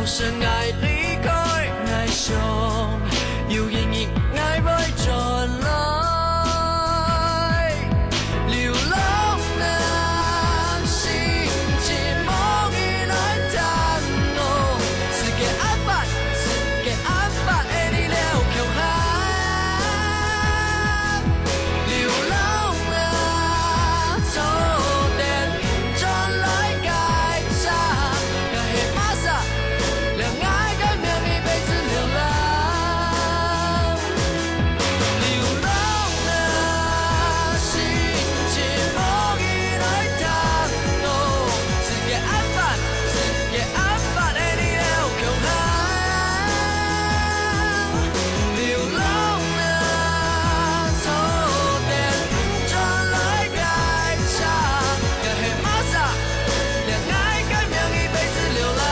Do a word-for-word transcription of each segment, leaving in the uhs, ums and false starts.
是愛離開，愛想，有意義，愛會轉來。流浪啊，心情無意來談我，世界安排，世界安排的你了共下。流浪啊，坐電轉來該站，也係馬上 讓愛个名義陪你流浪。流浪啊，心情無意來談我，世界安排，世界安排的你了共下。流浪啊，坐電轉來該站，也係馬上 讓愛个名義陪你流浪。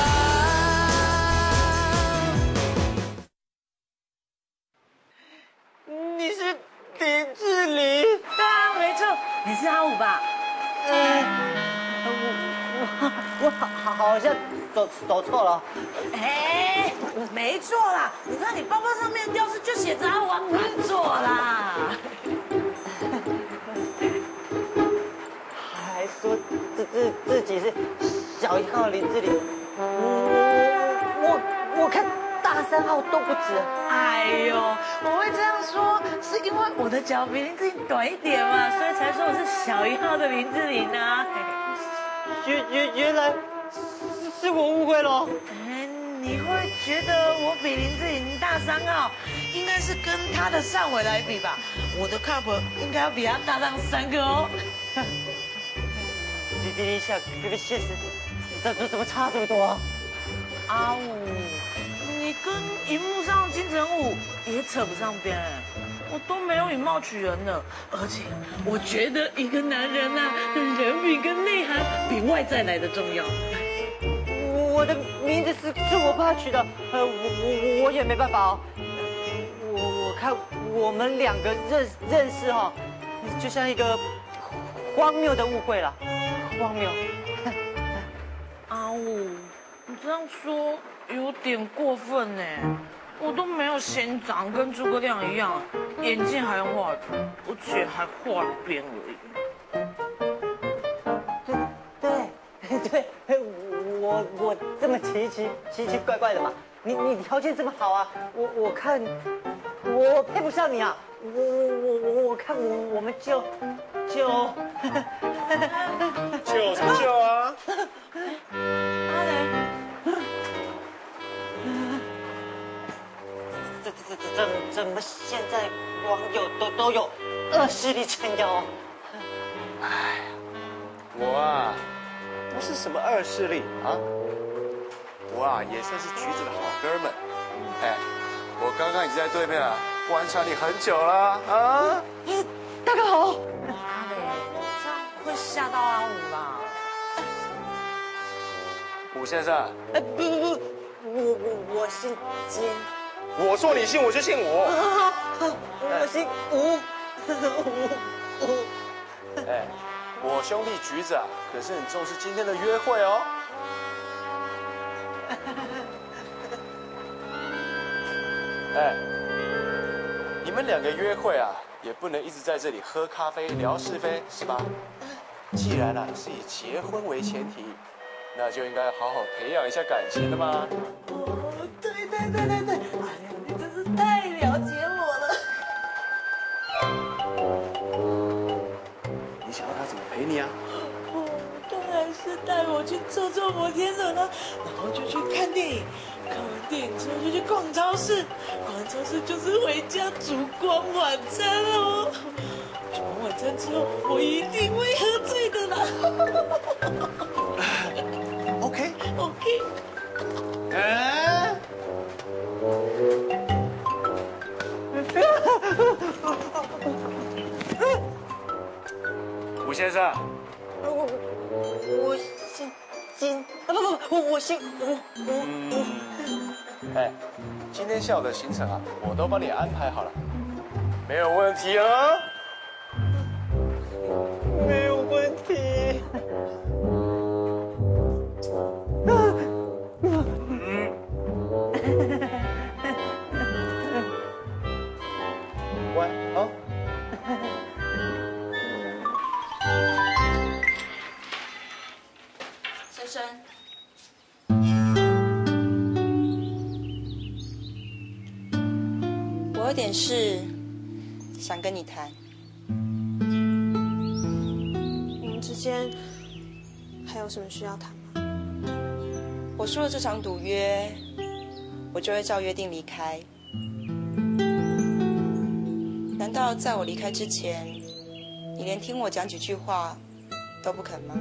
你是林志玲？對啊，沒錯，你是阿武吧？呃，我我我好好好像走走錯了。哎，沒錯啦，你看你包包上面的吊飾就寫著阿武啊，看錯啦。 還說自自自己是小一號林志玲，我我我看大三號都不止。哎呦，我會這樣說，是因為我的腳比林志玲短一點嘛，所以才說我是小一號的林志玲啊。原原原來是是我誤會了。哎，你會覺得我比林志玲大三號，應該是跟她的上圍來比吧。 我的 cup 應該要比他大上三個哦。你你你想，這個現實怎怎怎麼差這麼多啊？阿武，你跟螢幕上的金城武也扯不上邊欸，我都沒有以貌取人的，而且我覺得一個男人啊，人品跟內涵比外在來的重要。我我的名字是是我爸取的，呃，我我我也沒辦法哦。 我我看我們兩個認認識哈，就像一個荒謬的誤會啦，荒謬。阿武，你這樣說有點過分呢。我都沒有像你長得跟諸葛亮一樣，眼鏡還要畫圖，而且還畫了邊而已。對，對，我我這麼奇奇奇奇怪怪的嘛，你你條件這麼好啊，我我看我配不上你啊，我我我我我看我我們就就就什麼就啊？阿雷，這這這這怎怎麼現在網友都都有惡勢力撐腰啊？哎，我啊，不是什麼惡勢力啊，我啊也算是橘子的好哥們。哎，我剛剛已經在對面啊觀察你很久了啊。大哥好。阿雷，這樣會嚇到阿武啦。武先生，呃，不不不，我我我姓金。我說你姓，我就姓武。我姓吳，吳吳。哎，我兄弟橘子啊，可是很重視今天的約會哦。哎，你們兩個約會啊，也不能一直在這裡喝咖啡聊是非，是吧？既然啊是以結婚為前提，那就應該好好培養一下感情的嘛。哦，對對對對對，哎呀，你真是太了解我了。你想要他怎麼陪你啊？哦，當然是帶我去坐坐摩天輪啊，然後就去看電影，看完電影之後就去逛超市，逛完超市就是回家煮光晚餐哦。煮完晚餐之後，我一定會喝醉的啦。OK，OK。哎，吴先生，我我姓金，啊不不，我我姓吴吴吴。哎，今天下午的行程啊，我都幫你安排好了，沒有問題啊，沒有問題。有点事想跟你谈。我们之间还有什么需要谈吗？我输了这场赌约，我就会照约定离开。难道在我离开之前，你连听我讲几句话都不肯吗？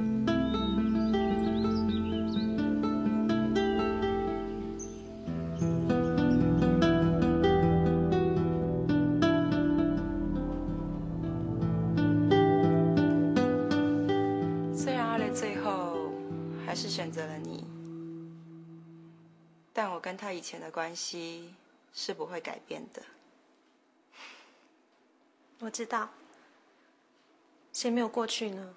虽然阿雷最后还是选择了你，但我跟他以前的关系是不会改变的。我知道，谁没有过去呢？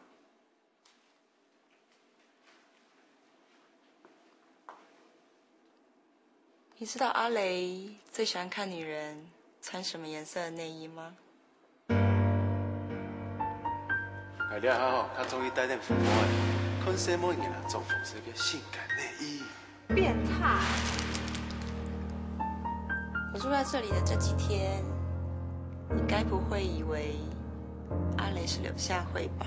你知道阿雷最喜欢看女人穿什么颜色的内衣吗？哎，你看吼，他终于带点粉红了，看什么人啊，穿红色个性感内衣。变态！我住在这里的这几天，你该不会以为阿雷是柳下惠吧？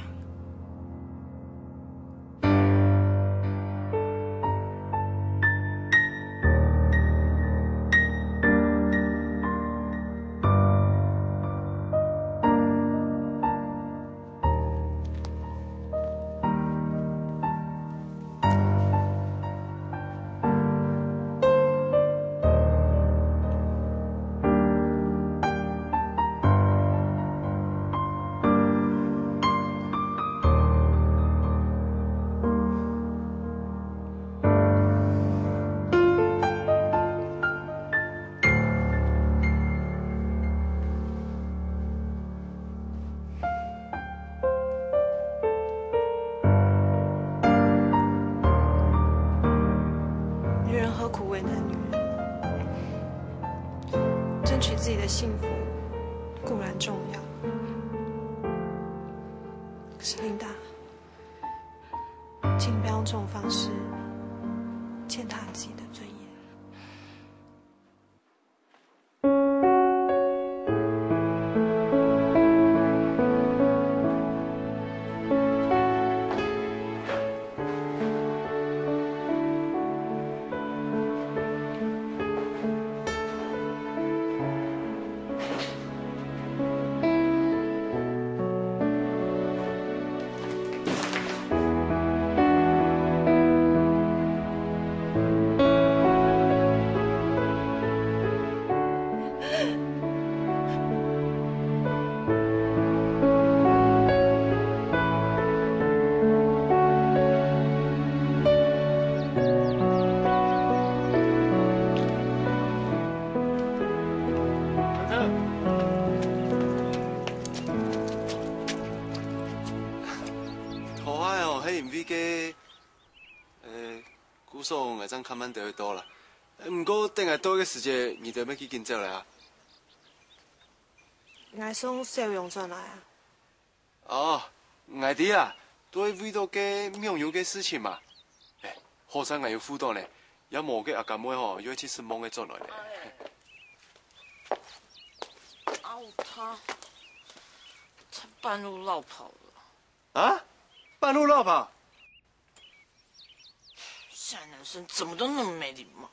女人何苦为难女人？争取自己的幸福固然重要，可是琳达，请不要用这种方式践踏自己的尊严。 頭下哦，係因為个，呃，故所𠊎正較慢兜仔到啦。毋過等𠊎到个時節，你兜乜已經走了啊？𠊎送小勇轉來啊。 哦，𠊎知啊，都係為著該網友个事情嘛。哎，好彩𠊎有赴到呢，若無該阿甘妹吼，又會盡失望个轉來呢。哦，他，他半路落跑了。啊？半路落跑？ 現在男生怎麼都那麼沒禮貌。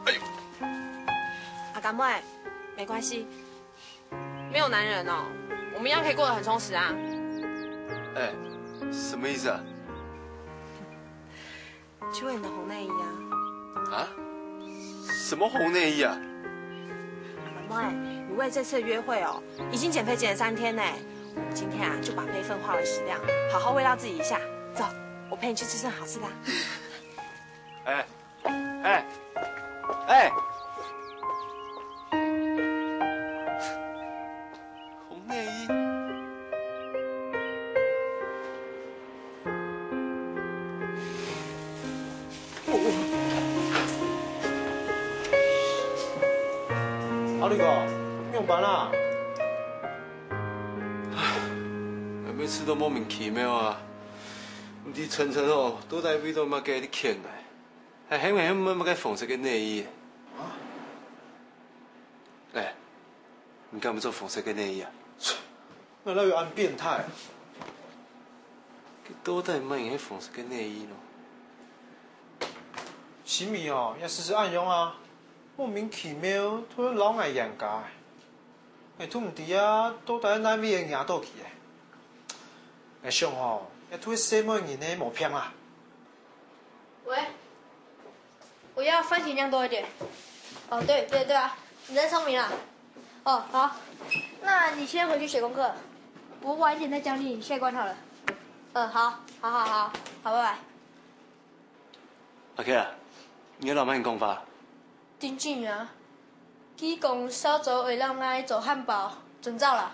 哎呦！阿甘妹，沒關係，沒有男人哦，我們一樣可以過得很充實啊。哎，什麼意思啊？ 去換你的紅內衣啊。啊？什麼紅內衣啊？阿甘妹，你為這次的約會哦，已經減肥減了三天呢。我們今天啊，就把備份化為食量，好好慰勞自己一下。走，我陪你去吃頓好吃的啊。哎，哎，哎！ 紅內衣。阿力哥，你仰般啊？唉，每次都莫名其妙啊！你晨晨哦，到底為著麼个你譴𠊎？還喊𠊎買麼个紅色个內衣？啊？哎，你敢有著紅色个內衣啊？哪有恁變態？佢到底買麼个紅色个內衣呢？心怡哦，也試試恁樣啊，莫名其妙，突然摎𠊎冤家。 𠊎都毋知啊，到底哪位个惹到佢个。𠊎想吼，一對細妹人呢無騙啊。喂，我要番茄醬多一點。哦，對對對啊，你真聰明啊。哦，好，那你先回去寫功課，我晚一點再教你下一關好了。嗯，好，好好好，好，拜拜。 阿K啊，你摎麼人講話？丁靜啊，佢講韶早會摎𠊎做漢堡，準走啦。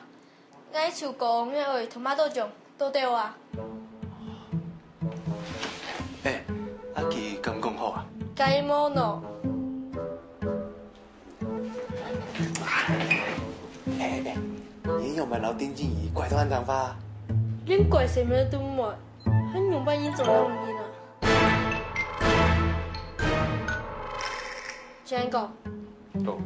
𠊎就講𠊎愛tomato醬，都對啊。哎，啊佢敢講好啊？該無喏。哎哎哎，你又毋係摎丁靜怡怪到恁樣化？連怪聲都無，還仰般人做得毋認啊？ 先講。哦。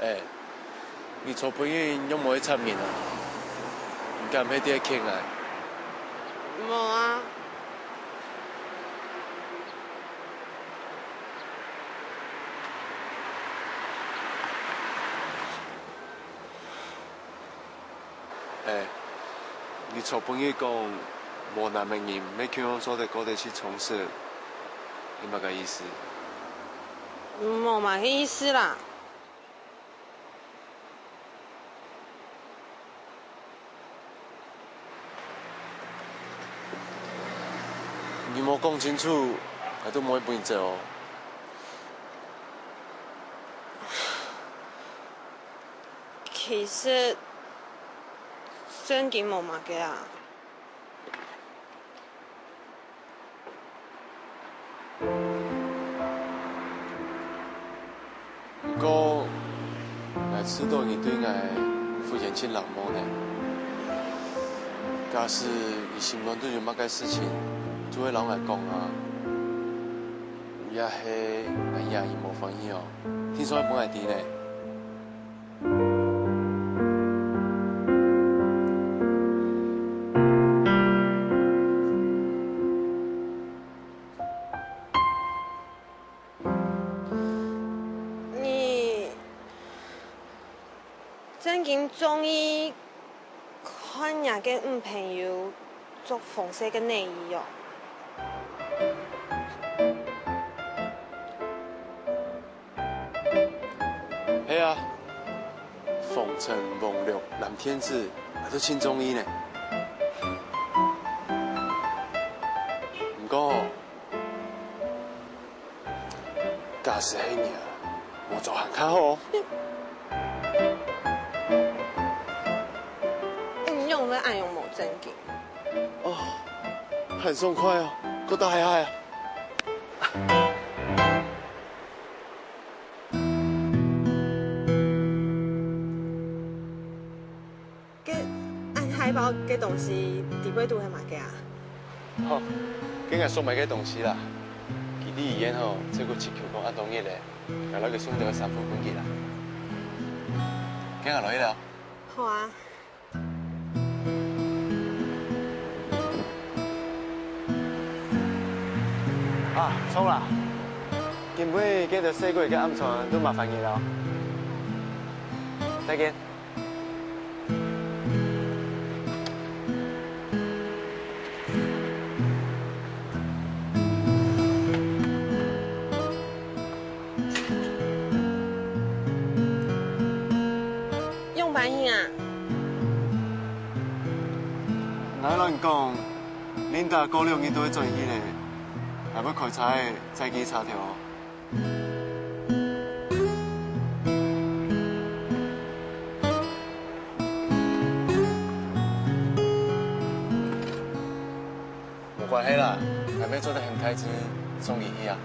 哎，你昨晡日仰無去插人啊？你敢係在騙𠊎？無啊。哎，你昨晡日講，無男个人乜共樣做得過得去充實，係麼个意思？無麼个意思啦。你無講清楚，𠊎都毋會分你走哦。 其實，正經無麼个啊。毋過，𠊎試著你對𠊎忽然盡冷漠呢。假使你心肝肚有麼个事情，就愛摎𠊎講啊。也係𠊎惹你無歡喜哦，定著愛分𠊎知呢。 你正經中意看若个女朋友著紅色个內衣哦？ 係啊，紅塵黃綠藍靛紫，𠊎都盡中意呢。毋過，假使係你啊，無做還較好哦。你仰會恁樣無正經？哦，還爽快哦，過大海海啊！ 該恁大包个東西，底背肚係麼个啊？吼，該𠊎所買个東西啦。佢在醫院吼，照顧自強哥恁多日咧，𠊎摎佢送兜衫褲分佢啦。該𠊎來去了。好啊。 啊，著啦。今晡日該兜細鬼个暗餐都麻煩你了。再見。 仰般形啊？𠊎摎你講，Linda過兩日就會轉去咧，𠊎會開車仔載佢去車頭哦。係啦，𠊎乜做得喊大志送佢去啊。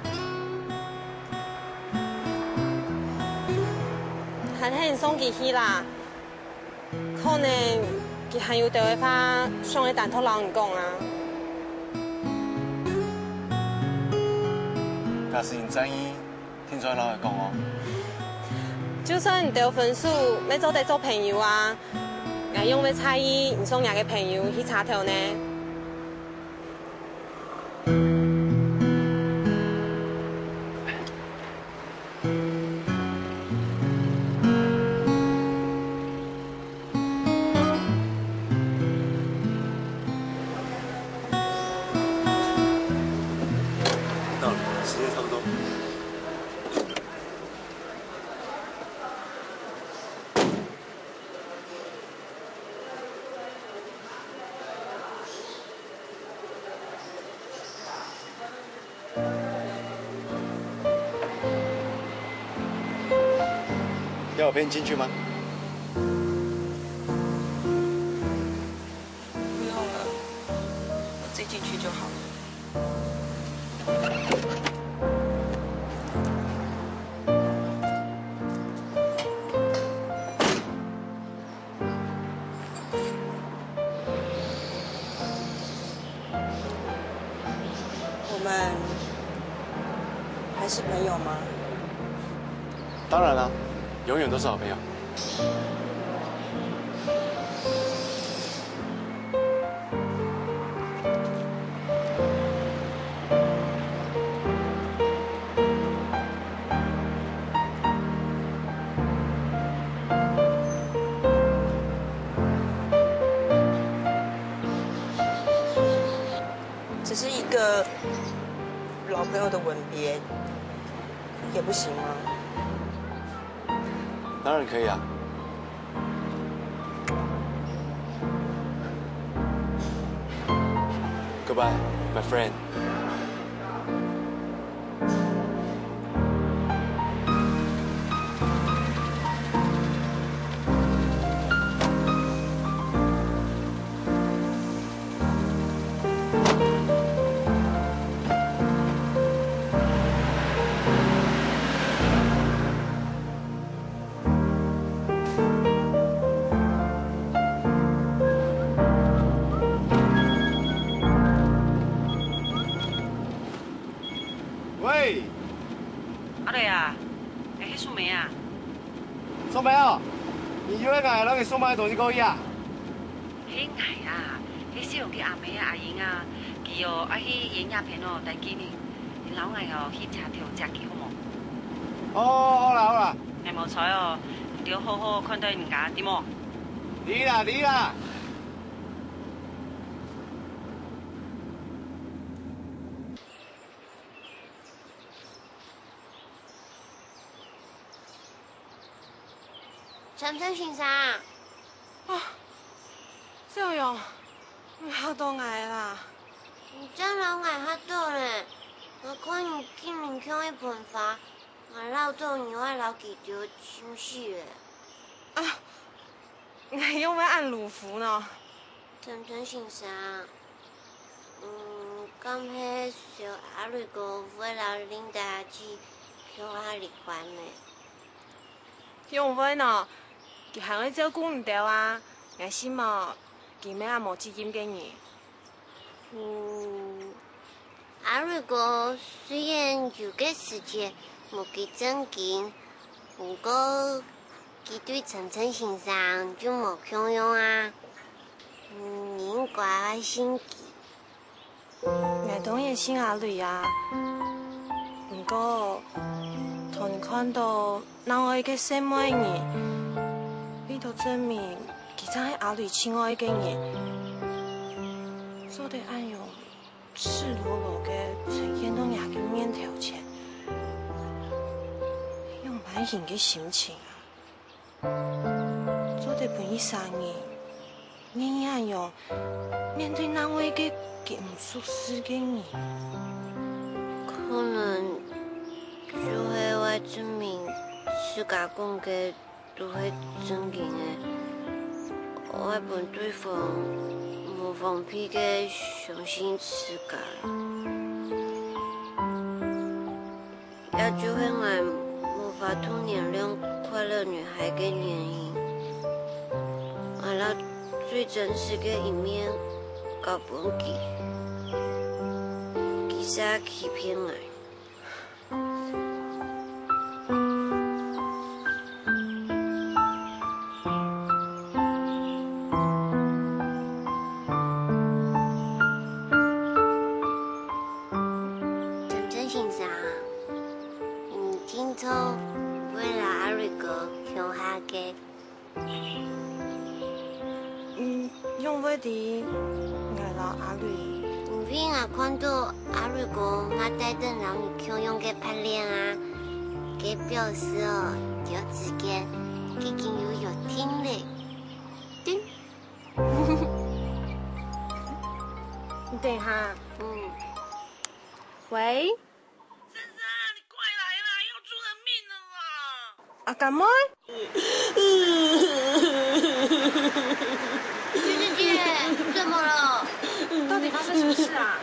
還係你送佢去啦，可能佢還有兜个話想愛單獨摎你講啊。假使你在意，定著愛摎𠊎講哦。就算你兜分手，乜做得做朋友啊。 𠊎仰會在意你送若个朋友去車頭呢？到了，時間差不多。 要我陪你進去嗎？不用了，我自己進去就好了。 我們還是朋友嗎？當然了，永遠都是好朋友。 只是一個老朋友的吻別，也不行嗎？當然可以啊。Goodbye, my friend. 喂，阿瑞啊，𠊎係素梅啊。素梅哦，你約𠊎，摎你送麼个東西過去啊？係𠊎啊，係小勇个阿姆啊，阿英啊，佢哦愛去演藝片哦，等幾日，你摎𠊎哦去車頭接佢好無？哦，好啦好啦。𠊎無在哦，你愛好好看待人家，知無？知啦知啦。 陳晨先生。啊，小勇，你嚇著𠊎啦！你正摎𠊎嚇著咧！𠊎看你竟然像一盆花，𠊎恅著你會摎佢丟心事咧。啊，𠊎仰會恁魯夫呢？陳晨先生， 嗯，敢係小阿瑞哥會摎Linda阿姊共下離婚呢？仰會呢？佢還愛照顧你兜啊！𠊎信無，佢乜恁無責任个人。嗯，阿瑞哥雖然有个時節無幾正經，毋過 佢對晨晨先生就無共樣啊，你應該愛信佢。𠊎當然信阿瑞啊，毋過，當看著另外一個細妹人，為著證明佢正係阿瑞親愛个人，做得恁樣 赤裸裸个呈現到若个面頭前，係仰般形个心情啊？做得分一儕人願意恁樣面對另外一個佢毋熟識个人？可能就係愛證明自家講个 都係正經个，愛分對方無放屁个傷心自家啦。也就係𠊎無法度原諒快樂女孩个原因。𠊎拿最真實个一面交分佢，佢煞欺騙𠊎。 陳真先生，你今朝會摎阿瑞哥共下个？嗯，仰會知𠊎摎阿瑞？因為𠊎看到阿瑞哥，𠊎帶等摎你共樣个白領啊，該表示哦，你兜之間已經有約定了。定。你等一下。嗯。喂？先生，你快來啦，要出人命了啦！阿甘妹？徐姐姐，怎麼了？到底發生什麼事啊？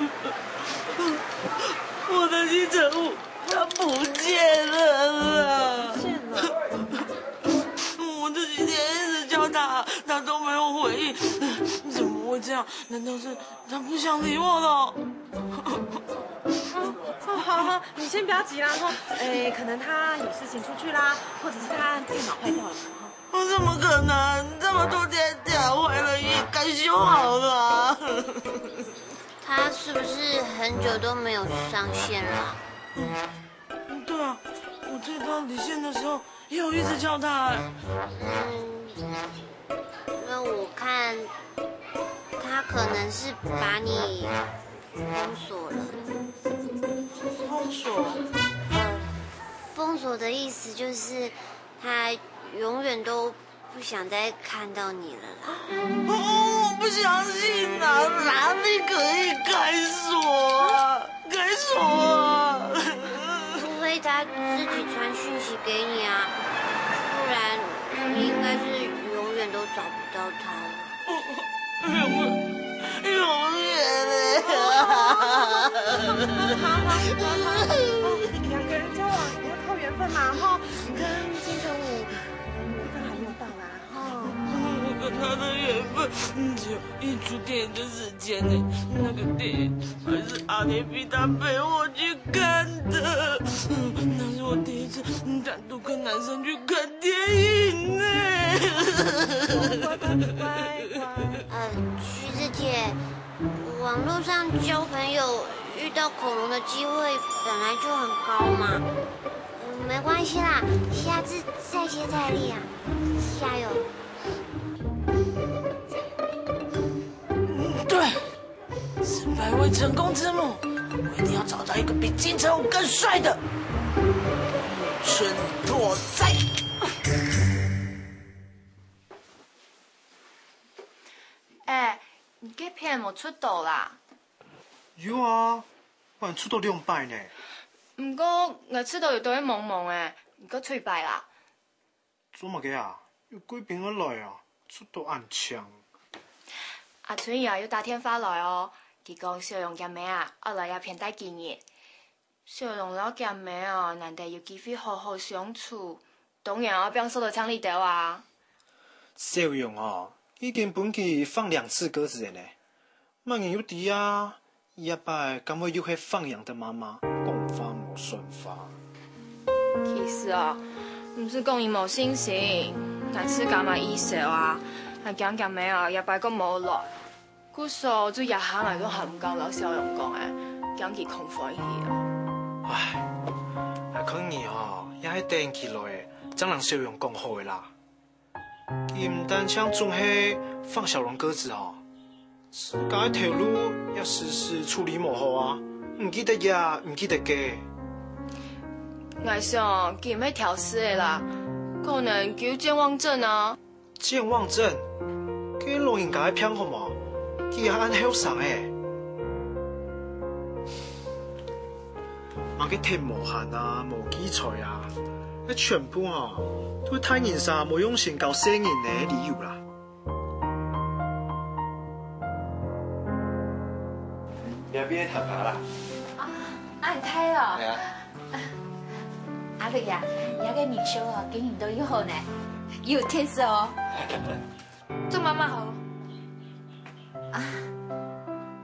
我的金城武，他不見了啦！不見了？我這幾天一直叫他，他都沒有回應，怎麼會這樣？難道是他不想理我了？哦，好好，你先不要急啦，吼，誒，可能他有事情出去啦，或者是他電腦壞掉了，吼。怎麼可能？這麼多電腦壞了也該修好了啊。他是不是很久都沒有上線了？嗯，對啊，我在他離線的時候也有一直叫他欸。嗯，那我看他可能是把你封鎖了。封鎖？呃，封锁的意思就是他永遠都不想再看到你了啦。哦，我不相信啊，哪裡可以開鎖啊？開鎖啊！除非他自己傳訊息給你啊，不然你應該是永遠都找不到他了。 永遠嘞。好，好，好，好，好，兩個人交往要靠緣分嘛，吼。你跟金城武，緣分還沒有到啦，吼。我跟他的緣分只有一齣電影的時間呢，那個電影還是阿內比他陪我去看的，那是我第一次單獨跟男生去看電影呢。乖乖乖乖。呃，徐子姐，網路上交朋友遇到恐龍的機會本來就很高嘛。嗯，沒關係啦，下次再接再厲啊，加油。對，失敗為成功之母，我一定要找到一個比金城武更帥的。春拓哉。哎，你該片無出到啦？有啊，𠊎出到兩擺呢。毋過𠊎出到有兜仔濛濛仔，你過出一擺啦。 做麼个啊？有貴賓愛來啊，出到恁靚。阿春姨啊，有打電話來哦，佢講小勇厥姆啊，愛來這片戴幾日。小勇摎厥姆哦，難得有機會好好相處，當然愛放手到請你兜啊。小勇哦，已經分佢放兩次鴿子了呢。 麼人又知啊？這擺敢會又係放羊的媽媽，講話無算話。其實哦，毋使講你無信心，𠊎自家嘛意思啊，𠊎驚厥姆啊，這擺過無來。故所就這下𠊎都還毋敢摎小勇講欸，驚佢空歡喜哦。唉，𠊎看你哦，也係等佢來，正摎小勇講好个啦。 佢毋單淨總係放小龍鴿子哦，自家个頭路也時時處理無好啊，毋記得這，毋記得該。𠊎想佢毋係挑事个啦，可能佢有健忘症啊。健忘症？該老人家个病好無？佢還恁後生欸。 麼个忒無閒啊，無記載啊，該全部吼，都係大人儕無用心教細人个理由啦。下巴啦。啊，恁大哦。係啊。阿瑞啊，你个面相哦，經營到又好呢，有特色哦。祝媽媽好。啊，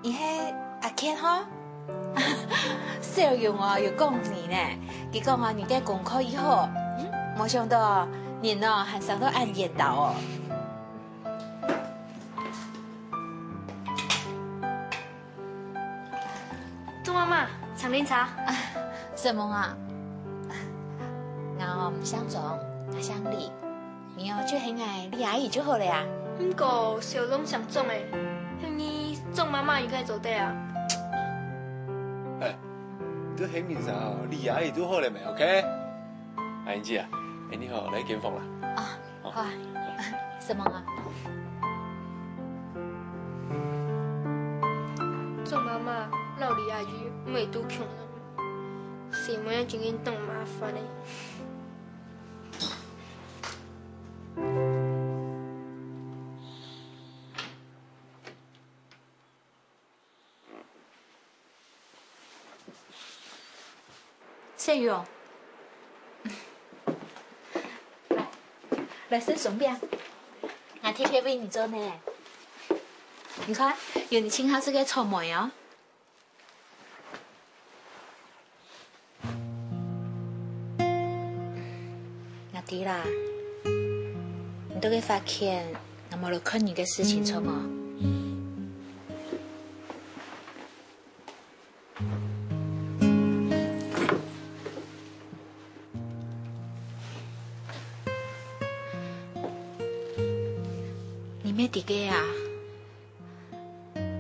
你係阿健吼？小勇哦，有講你呢。佢講哦，你个功課已好，嗯，無想到哦，人哦，還生到恁緣投哦。 鍾媽媽，請啉茶。啊，承蒙啊。啊，𠊎哦，毋姓鍾，𠊎姓李。你哦，就喊𠊎李阿姨就好了啊。毋過小勇姓鍾誒，喊你鍾媽媽應該做得啊。哎，你都喊名啥哦，李阿姨就好了咩？OK？阿英姐啊，哎，你好，來間房啦。啊， 好啊，承蒙啊。鍾媽媽摎李阿姨毋會都窮人，細妹仔真經當麻煩呢。 小勇，來，來食鬆餅，𠊎特別為你做呢。你看，有你盡好食个草莓哦。𠊎知啦，你都會發現，𠊎無來看你个事情錯無？ 你乜知个啊，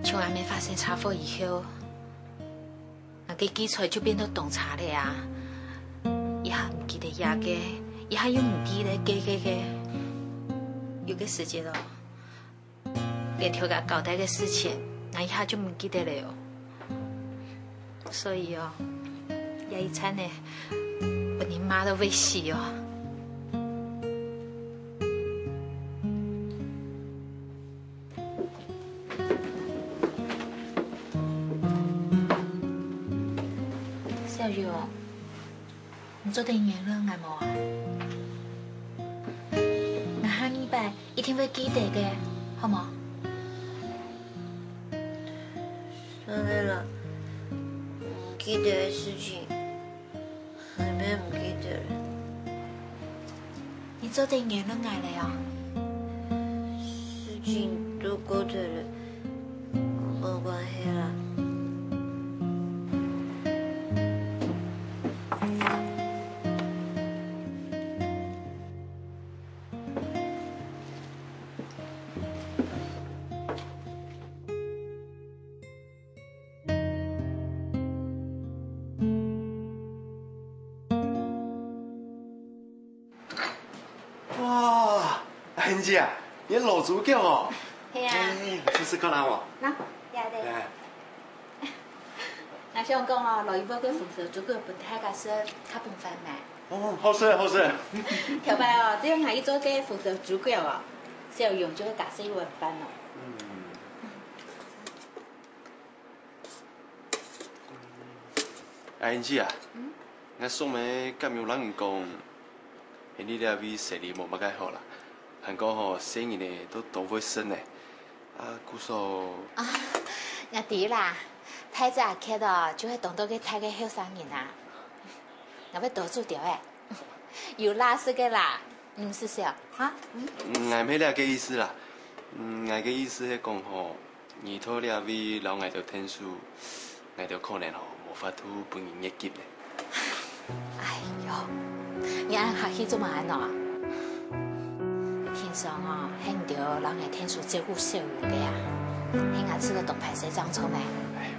從阿姆發生車禍以後，𠊎个記憶就變到當差了啊！一下毋記得這个，一下又毋記得該个个。有个時節哦， 連頭家交代个事情，𠊎一下就毋記得了哦。所以哦，這一餐呢，分人罵到會死哦。小勇， 你做得原諒𠊎無啊？𠊎下二擺一定會記得个，好無？算了啦，毋記得个事情，還係毋記得了。你做得原諒𠊎了哦。事情都過忒了，無關係啦。 哇，阿英姐啊，你个老豬腳哦！係啊。哎，試試看啊，我。吶，這个。哎。𠊎想講哦，摎一包个紅燒豬腳分大家食，較方便嘛。哦，好食，好食。頭擺哦，只有𠊎一做个紅燒豬腳哦，小勇就會加食一碗飯哦。嗯。 阿英姐啊，嗯？𠊎叔姆敢有摎你講，係你這位生理無麼个好啦，還講吼，細人仔都當會食呢。啊，故所……啊，𠊎知啦，大隻阿傑哦，就係當多个大个後生人啊。𠊎會多煮兜仔，有罅食个啦，你毋使愁，哈？嗯？𠊎毋係這个意思啦，嗯，𠊎个意思係講吼， 你在這位摎𠊎兜𢯭手，𠊎兜可能吼無法度分你月給呢。哎喲，你恁客氣做麼个呢？平常哦，係你兜摎𠊎𢯭手照顧小勇个啊，係𠊎自家當歹勢正著咩？哎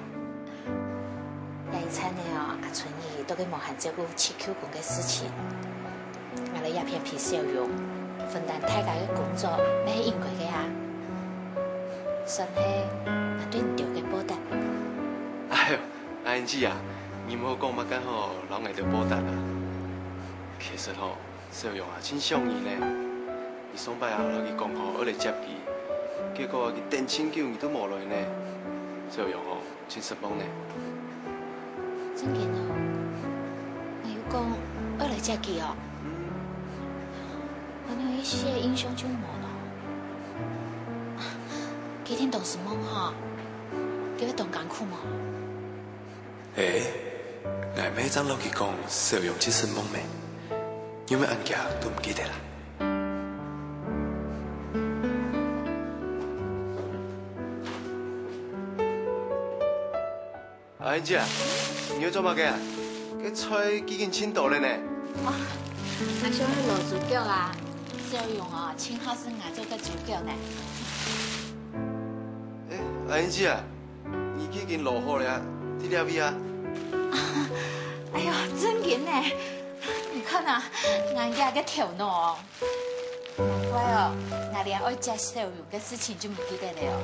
喲，這一餐呢哦，阿春姨都係無閒照顧七舅公个事情。 𠊎來這片陪小勇，分擔大家个工作，乜係應該个啊。算係𠊎對你兜个報答。哎喲，阿英姐啊，你毋好講麼个吼，摎𠊎兜報答啊。其實吼，小勇啊，盡想你呢。你上擺啊，摎佢講吼，愛來接佢，結果啊，佢等盡久你都無來呢。小勇吼，真失望呢。正經哦，𠊎有講愛來接佢哦。嗯。𠊎有一息印象就無了。佢一定當失望吼，佢會當艱苦無？誒，𠊎姆正摎佢講小楊真失望咩？仰會恁遽都毋記得啦？ 阿英姐啊，你愛做麼个啊？該菜已經盡多了呢。哦，𠊎想愛滷豬腳啊。小楊哦，盡好食𠊎做个豬腳呢。誒，阿英姐啊，你已經滷好了啊，在這位啊。哎喲，正經呢！你看啊，𠊎這个頭腦哦。 難怪哦，𠊎連愛接小楊个事情就毋記得了哦。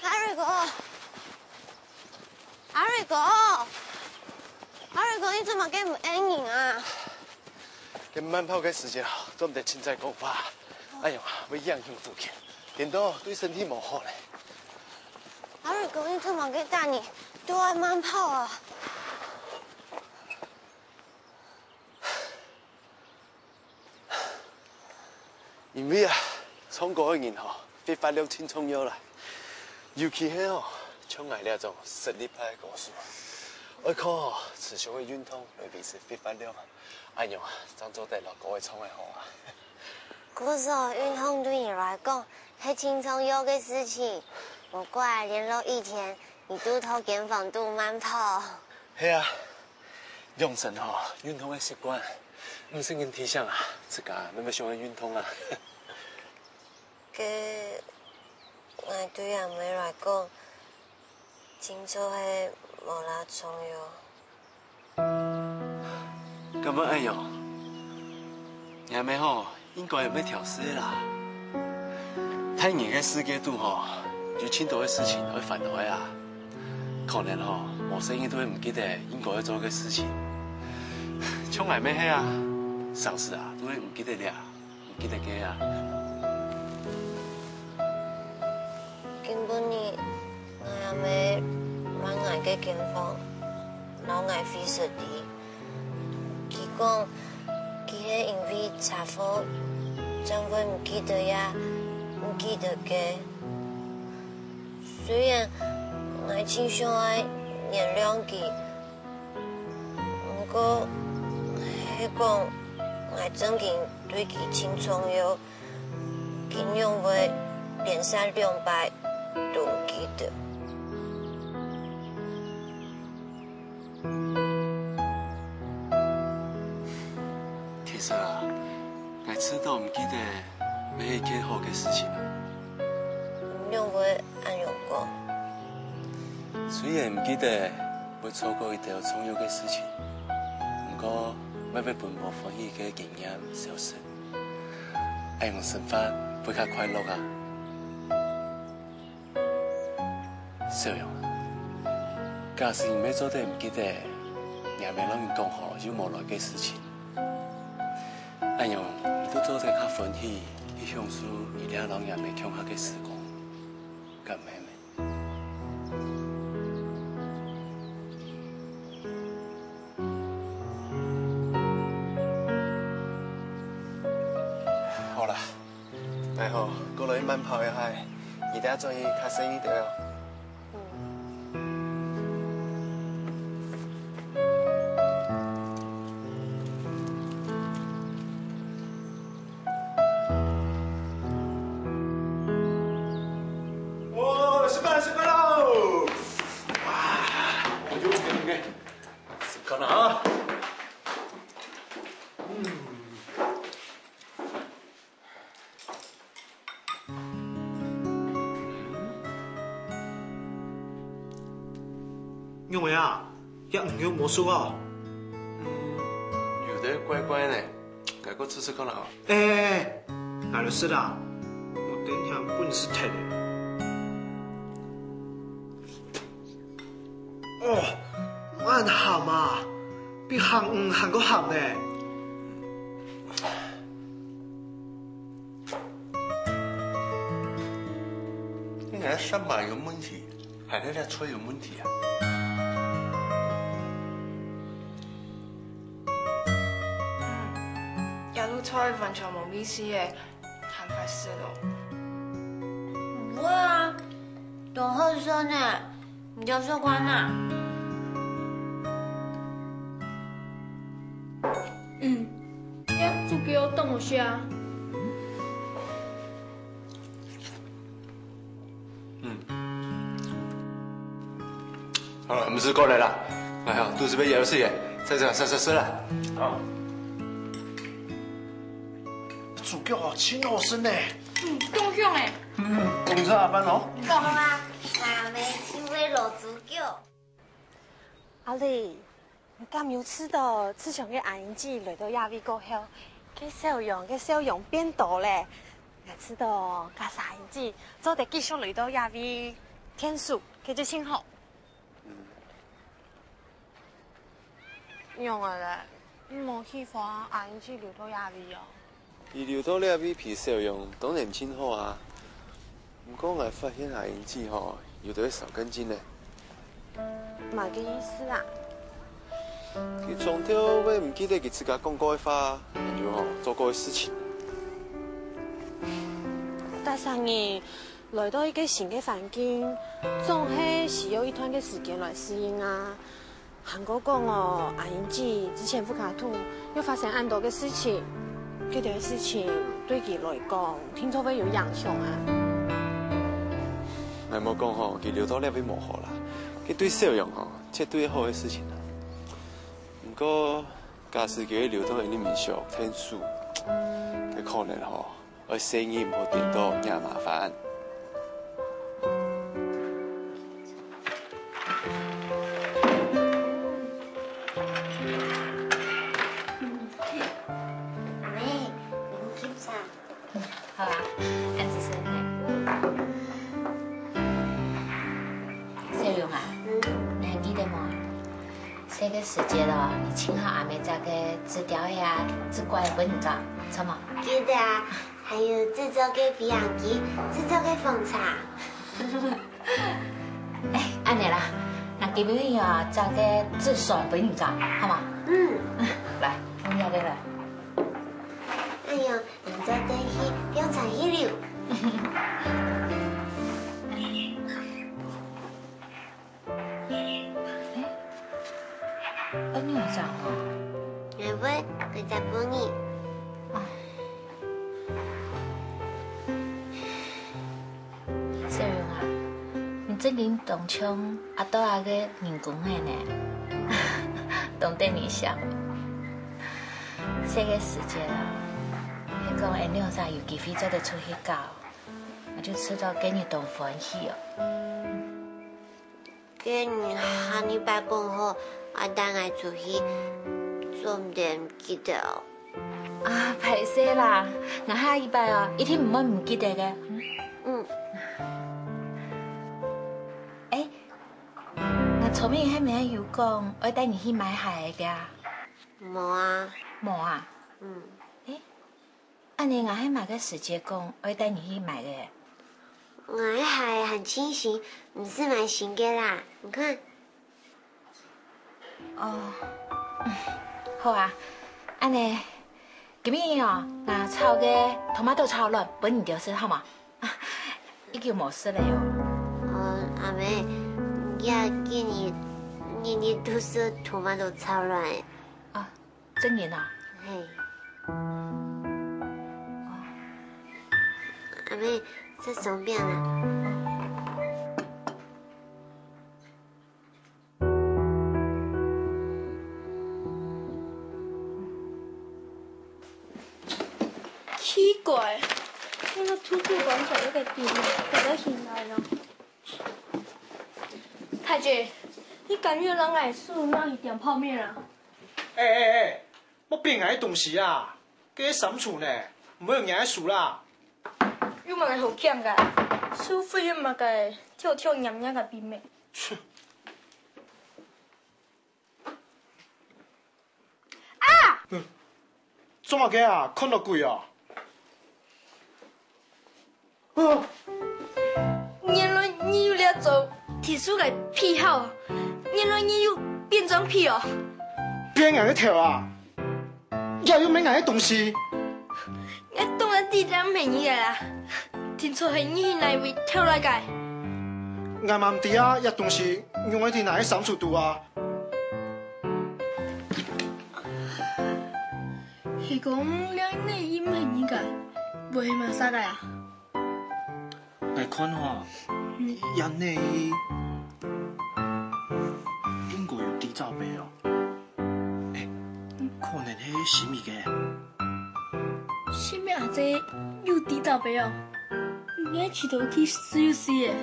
阿瑞哥，阿瑞哥，阿瑞哥，你做麼个毋應人啊？ 該慢跑个時節啊，做毋得凊彩講話，恁樣啊會影響呼吸，顛倒對身體無好呢。阿瑞哥，你做麼个逐日都愛慢跑啊？因為啊，唱歌个人吼，肺活量盡重要啦。尤其係吼，像𠊎這種實力派个歌手，愛靠吼持續个運動來維持肺活量。 恁樣啊，正做得摎歌仔唱个好啊。故所運動對你來講係盡重要个事情，毋怪連續一天你都在間房肚慢跑。係啊，養成吼運動个習慣，毋使人提醒啊，自家乜乜想愛運動啊。該𠊎對阿姆來講， 真做係無罅重要。敢會恁樣？若姆吼，應該毋會挑事个啦。大人个世界肚吼，有盡多个事情愛煩惱个啊。可能吼，無細義都會毋記得應該愛做个事情。像𠊎乜係啊，常時啊，都會毋記得這， 毋記得該啊。今晡日，𠊎阿姆來𠊎个間房，摎𠊎會失禮。佢講，佢係因為車禍，正會毋記得這，毋記得該。雖然𠊎盡想愛原諒佢， 毋過，係講𠊎正經對佢盡重要，佢仰會連續兩擺都毋記得？其實啊，𠊎試著毋記得乜係一件好个事情啊。仰會 恁樣講。雖然毋記得會錯過一兜重要个事情，毋過乜會分無歡喜个經驗消失，恁樣生活會較快樂啊。小楊啊，假使你乜做得毋記得若姆摎你講好又無來个事情，恁樣你就做得較歡喜去享受你這摎若姆共下个時光。 敢係無？好啦，𠊎吼，過來慢跑一下，你等下轉去較細義兜哦。 哦，食飯，食飯囉！哇，哎喲，OK，OK，食飯啦哈。嗯。 仰仔啊？這魚肉無熟哦？嗯，有兜怪怪呢，𠊎過試試看啦吼。哎，𠊎來食啦，𠊎等下分你食忒了。哦，恁鹹啊！鹹魚還過鹹呢。你个舌苔有問題，還係這菜有問題啊？嗯，這道菜完全無味緒耶。 還壞食哦。毋會啊，當好食呢，你有食看啊？嗯，這豬腳當好食啊。 嗯。好了，毋使講了啦。哎呀，肚屎也枵死了，再食，食，食，食啦。好。豬腳啊，真好食呢。嗯，當香欸。嗯，公司下班哦。講啊，阿姆就會摎豬腳。阿麗， 你敢有試著自從該阿英姊來到這位過後，該小羊个笑容變多了？𠊎試著該阿英姊做得繼續來到這位𢯭手，該就盡好。仰仔咧，你無喜歡阿英姊留到這位哦？ 佢留到這位陪小羊當然盡好啊。毋過𠊎發現阿英姊吼，有兜少根筋呢。麼个意思啊？佢常透會毋記得佢自家講過个話，還有吼，做過个事情。逐儕人來到一個新个環境，總係需要一段个時間來適應啊。 還過講哦，阿英姊之前屋下肚又發生恁多个事情，該兜个事情對佢來講，定著會有影響啊。𠊎無講吼，佢留到這位無好啦，該對小羊吼，絕對好个事情啊。毋過，假使佢留到𠊎俚民宿𢯭手，該可能吼， 愛細義毋好顛倒惹麻煩。阿姆，你去啥？好啊，恁仔細呢。小羊啊，你還記得無啊？ 細个時節哦，你盡好阿姆紮个紙條仔啊、紙枴仔分你著，著無？記得啊，還有紙做个飛行機、紙做个風車。哎，恁仔啦，𠊎今晡日哦，紮个紙船分你著，好無？嗯。來，用這个來。哎喲，你做得去，放長去溜。 哎，恁仔正哦。𠊎會，𠊎紮分你。啊。小羊啊，你真經當像阿多阿个人公仔呢，當得人惜。細个時節啊，係講𠊎兩儕有機會做得出去搞，𠊎就試著該日當歡喜哦。 該日下二擺講好，愛帶𠊎出去，做毋得毋記得哦。啊，壞勢啦，𠊎下二擺哦，一定毋會毋記得个。嗯。哎，𠊎昨晡日係毋係有講愛帶你去買鞋仔个啊？無啊。無啊？嗯。哎， 恁仔𠊎係麼个時節講愛帶你去買个？𠊎个鞋還盡新，毋使買新个啦，你看。哦，嗯，好啊，恁仔，今晡日哦，𠊎炒个tomato炒卵分你兜食好無？已經無食了哦。哦，阿姆，你今日日日都食tomato炒卵欸。啊， 真个啊？嘿。阿姆，食鬆餅啦。奇怪，該個圖書館在該个地方，在該行來咯。太姐，你敢有人來收那一點泡麵啊？哎哎哎， 莫變𠊎个東西啊！該係衫櫥呢，毋會有人愛收啦。有麼个好驚个？收費有麼个，跳跳黏黏个秘密。切！做麼个啊？看著鬼哦？啊！原來你有這種特殊个癖好，原來你有變裝癖哦！變𠊎个頭啊！這又毋係𠊎个東西。𠊎當然知這毋係你个啦，定著係你去哪位偷來个？𠊎嘛毋知啊，這東西仰會在𠊎个衫櫥肚啊？ 係講這內衣毋係你个，會係麼儕个啊？𠊎看吼，嗯。這內衣應該有豬爪杯哦。欸，可能係心怡个。心怡阿姊有豬爪杯哦？𠊎試著佢試就試个。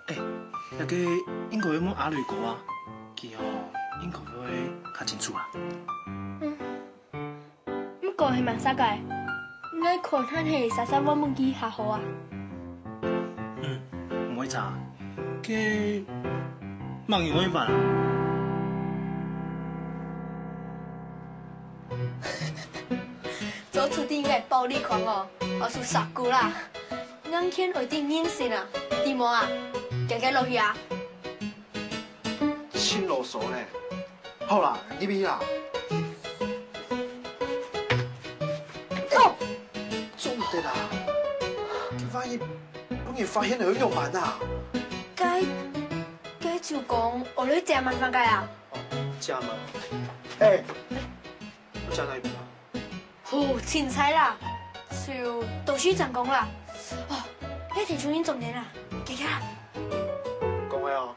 欸，這个應該愛問阿雷哥啊，佢吼應該會較清楚啊。嗯，毋過係麼儕个？𠊎看還係煞煞問問佢較好啊。嗯，毋會差。該麼人會辦啊？ 做出這个暴力狂哦，我輸殺過啦！硬件愛定人性啊，知無啊？行該落去啊！真囉嗦呢！好啦，入去啦！哦！做毋得啦！萬一分人發現了，愛仰般啊？該，該就講，我來食麻煩个啊！哦，食麻煩。欸， 你食哪一盤啊？好，清彩啦，就多謝長工啦。哦，該田中人總店啦，行行啦。講个哦。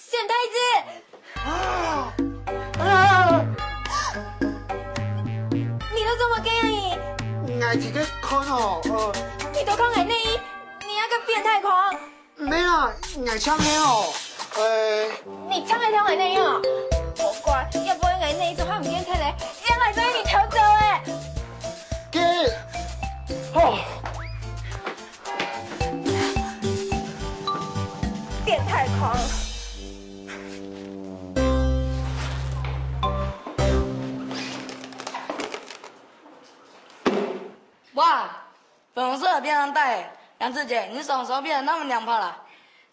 沈太子！啊！啊！你在做麼个啊你？𠊎在該看哦，呃。你偷看𠊎內衣，你這个變態狂！ 毋係啊，𠊎淨係哦，呃。你淨係偷𠊎內衣哦？好乖，若毋係𠊎內衣做好毋見忒咧，這下就分你偷走咧。該，吼。變態狂！ 哇，粉紅色的便當大耶！梁志杰，你什麼時候變得那麼娘炮了？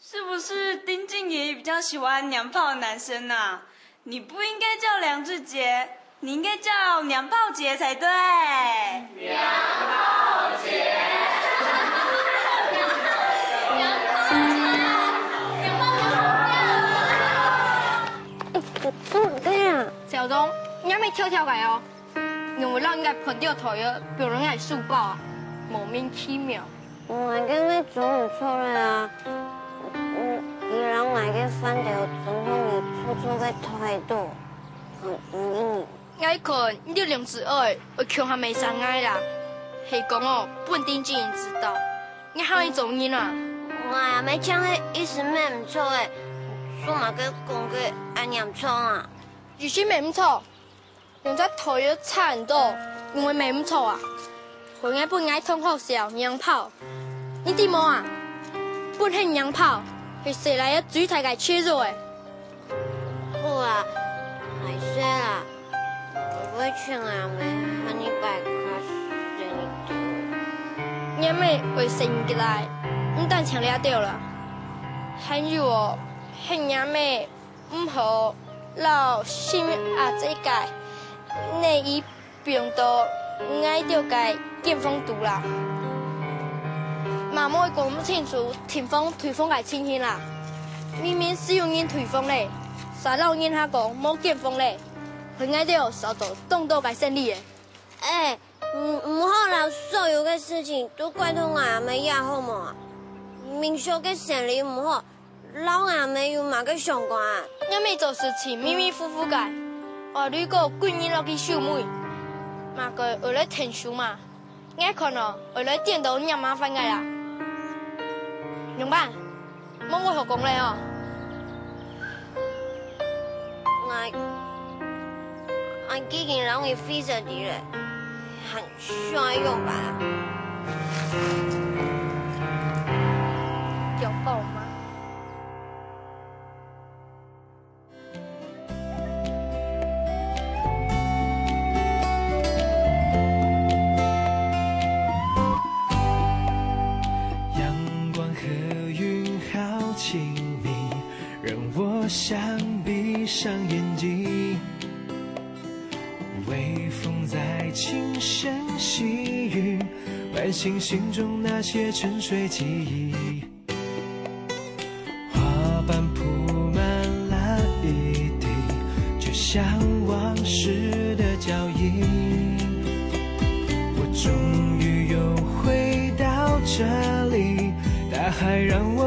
是不是丁靜怡比較喜歡娘炮的男生啊？你不應該叫梁志杰，你應該叫娘炮杰才對。娘炮杰，娘炮杰，娘炮杰。欸，做麼个啊？小東，你還沒跳跳改哦。 仰會摎人家噴掉頭油，放落𠊎書包啊？莫名其妙。𠊎个妹做毋著了啊！嗯，佢摎𠊎个飯兜總共有臭臭个態度，很無理。𠊎看你兩子哀，愛共下賣相𠊎啦。係講哦，分丁靜怡知道，你還會做人啊？𠊎阿姆淨係一時乜毋著欸，做麼个講个恁嚴重啊？一時乜毋著， 用隻頭油擦恁多，仰會乜毋著啊？害𠊎分𠊎同學笑娘炮，你知無啊？分人娘炮，係細賴仔最大个恥辱欸！好啊，歹勢啊，𠊎會請阿姆下二擺較細義兜。若姆會細義个啦，毋單淨這兜啦，還有哦，係若姆毋好摎新阿姊个內衣放到𠊎兜个間房肚啦。嘛莫講毋清楚停風退風个情形啦。明明係有人退風咧，煞摎人客講無間房咧，分𠊎兜掃到當多个生理咧。哎，毋，毋好摎所有个事情都怪到𠊎阿姆也好無啊？明曉个生理毋好， 摎𠊎姆有麼个相關啊？若姆做事情迷迷糊糊个，愛鐳過歸日落去收尾，麼个愛來𢯭手嘛？𠊎看哦，愛來顛倒若麻煩个啦。仰般？無話好講咧哦。𠊎，𠊎既經摎你費神了咧，還 需要用吧？有夠嗎？阳光和云好亲密，让我想闭上眼睛。微风在轻声细语，唤醒心中那些沉睡记忆。花瓣铺满了一地，就像往事的脚印。我终于又回到这里，大海让我